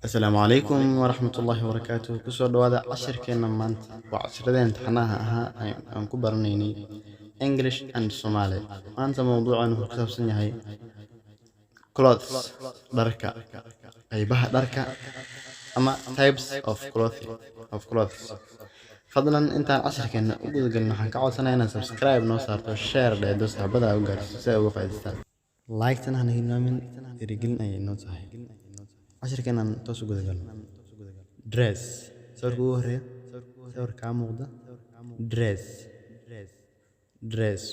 Asalaamu calaykum waraxmatullaahi wabarakaatuh. Kusoo dhawaada cashirkeena maanta. Waa cashiradeen imtixaanaha ahaa aan ku baranaynay English and Somali. Maanta mowduucan wuxuu ku saabsan yahay clothes, dharka, qaybaha dharka ama types of clothing of clothes. Fadlan intaan cashirkeena u gudagelin, waxaan ka codsanayaa inaad subscribe noo saarto, share dheedo, saaxiibada u gaarsiiso si ay uga faa'iidaystaan. Like-tana hana hilmaamin, dhiirigelin ayay inoo tahay. Cashirkeenan toos u gudagalno. Dress, sawirka ugu horeeya, sawir kaa muuqda, dress. Dress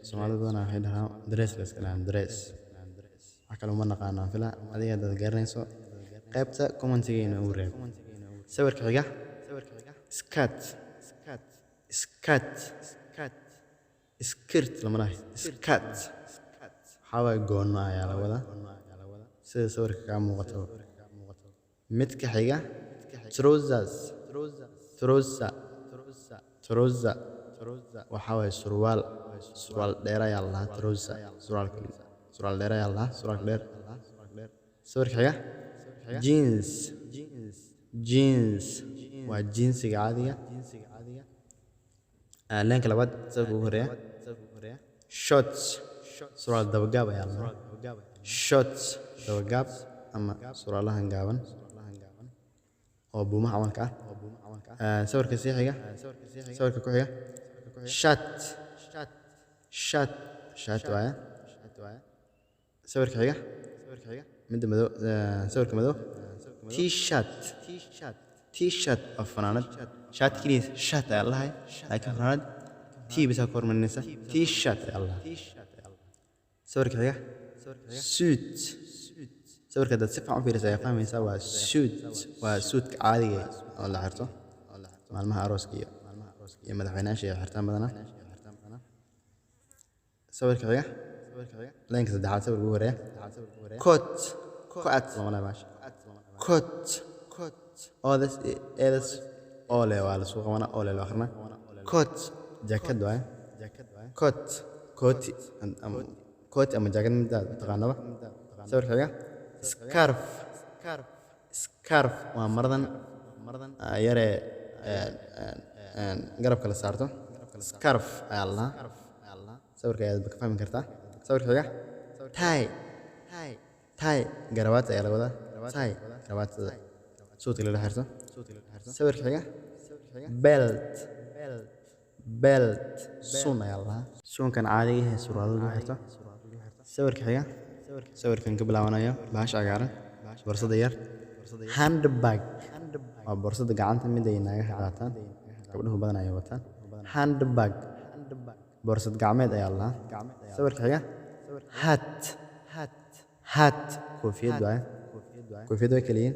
Soomaalida badanaa waxay dhahaan dress, la iska dhahaan dress, wax kale uma naqaanaan fila. Adiga haddaad garanayso, qaybta commentiga inoogu reeb. Sawirka xiga, skirt. Skirt, skirt lama dhahay, skirt waxaa waaye goono ayaa la wadaa, sida sawirka kaa muuqato. Midka xiga, trousers. Trouser, trouser waxaa waaye surwaal, surwaal dheer ayaa la dhahaa trouser, surwaalka surwaal dheer ayaa la dhahaa, surwaalka dheer. Sawirka xiga, jeans. Jeans waa jinsiga caadiga. Leenka labaad, sawirka ugu horeeya, shorts, surwaal dabagaab ayaa la dhahaa, shorts, dabagaab ama surwaalahan gaaban oo buumaha camalka ah. Sawirka sii xiga, sawirka ku xiga, shirt. Shirt, shirt waaye. Sawirka xiga, midda madow, sawirka madow, T-shirt. T-shirt waa funaanad. Shaati keliya shirt ayaa la dhahay, laakiin funaanad T bisa ku hormarinaysa, T-shirt ayaa la dhahaa. Sawirka xiga, suit. Sawirka haddaad si fiican u fiiriso ayaa fahmaysaa, waa suit, waa suudka caadiga oo la xirto maalmaha arooska iyo madaxweynayaasha ay xirtaan badanaa. Sawirka xiga, leenka saddexaad, sawirka ugu horeeya, coat. Coat lama dhaha baasha, coat, oodas iyo eedas oole waa la isku qabanaa, oole loo akrinaa. Coat jaakad waaye, coat, kooti ama kooti ama jaakad, midaad taqaanaba. Sawirka xiga, scarf. Scarf waa maradan yaree garabka la saarto, scarf ayaa la dhahaa, sawirka ayaad ka fahmi kartaa. Sawirka xiga, tie. Tie garabaati ayaa laga wadaa, tie, garabaatada suudka lala xirto. Sawirka xiga, belt. Belt suun ayaa la dhahaa, suunkan caadiga ah ee surwaalada lagu xirto. Sawirka xiga, sawirkan ka bilaabanayo bahasha cagaaran, boorsada yar, handbag, waa boorsada gacanta, mid ay naagaha qaataan, gabdhuhu badan ay wataan. Handbag, boorsad gacmeed ayaa la dhahaa. Sawirka xiga, hat. Hat koofiyad waaye, koofiyad way kala yihiin.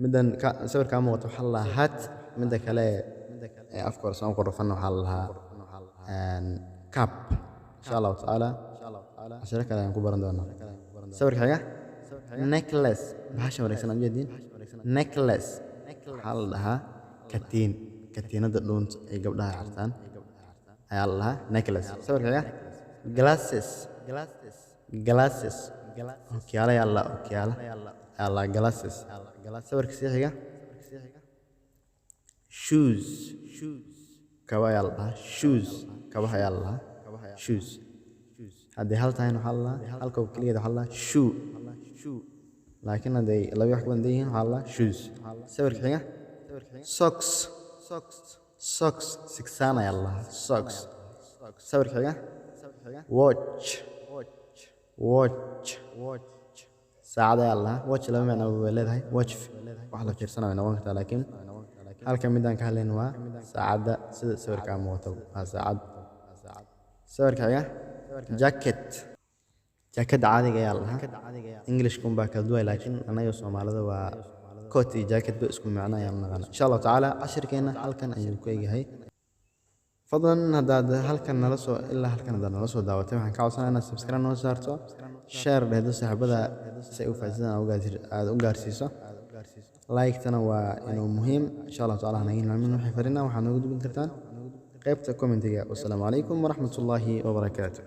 Middan ka sawirka kaa muuqato waxaa la dhahaa hat, midda kale ee afka hore soo qorfan waxaa la dhahaa cap. Insha Allahu tacaala casharo kale ayaan ku baran doonaa. Sawirka xiga, necklace, bahasha wareegsan aad ujeediin, necklace waxaa la dhahaa katiin, katiinada dhuunta ay gabdhaha xirtaan ayaa la dhahaa necklace. Sawirka xiga, glasses. Glasses, ookiyaalo ayaa la dhahaa, ookiyaalo ayaa la dhahaa glasses. Sawirka sii xiga, shoes, kabo ayaa la dhahaa, shoes, kabaha ayaa la dhahaa shoes. Haddii hal tahayna waxaa la dhahaa, halka keligeed waxaa la dhahaa shoe, laakiin hadday laba wax ka badan yihiin waxaa la dhahaa shoes. Sawirka xiga, socks. Socks, sigsaan ayaa la dhahaa socks. Sawirka xiga, watch. Watch, saacad ayaa la dhahaa. Watch laba macno way leedahay. Watch wax la fiirsanayo way noqon kartaa, laakiin halka midaan ka hadlayno waa saacadda, sida sawirka muuqato waa saacad. Sawirka xiga, jacket, jaakadda caadiga ayaa la dhahaa. Englishka unbaa kala duway, laakiin annaga Soomaalida waa coat iyo jacket ba isku macno ayaan naqaana. Insha Allahu tacaala cashirkeena halkan ayuu ku egyahay. Fadlan haddaad halkan nala soo ilaa halkan haddaad nala soo daawatay, waxaan ka codsanayaa inaad subscribe noo saarto, share dhehdo saaxiibada si ay u faa'iidaystaan aad u gaarsiiso. Like-tana waa inuu muhiim. Insha Allahu tacaala hanaga hilmaamin. Waxay farina waxaad noogu gudbin kartaan qaybta commentiga. Wassalaamu calaykum waraxmatullaahi wabarakaatuh.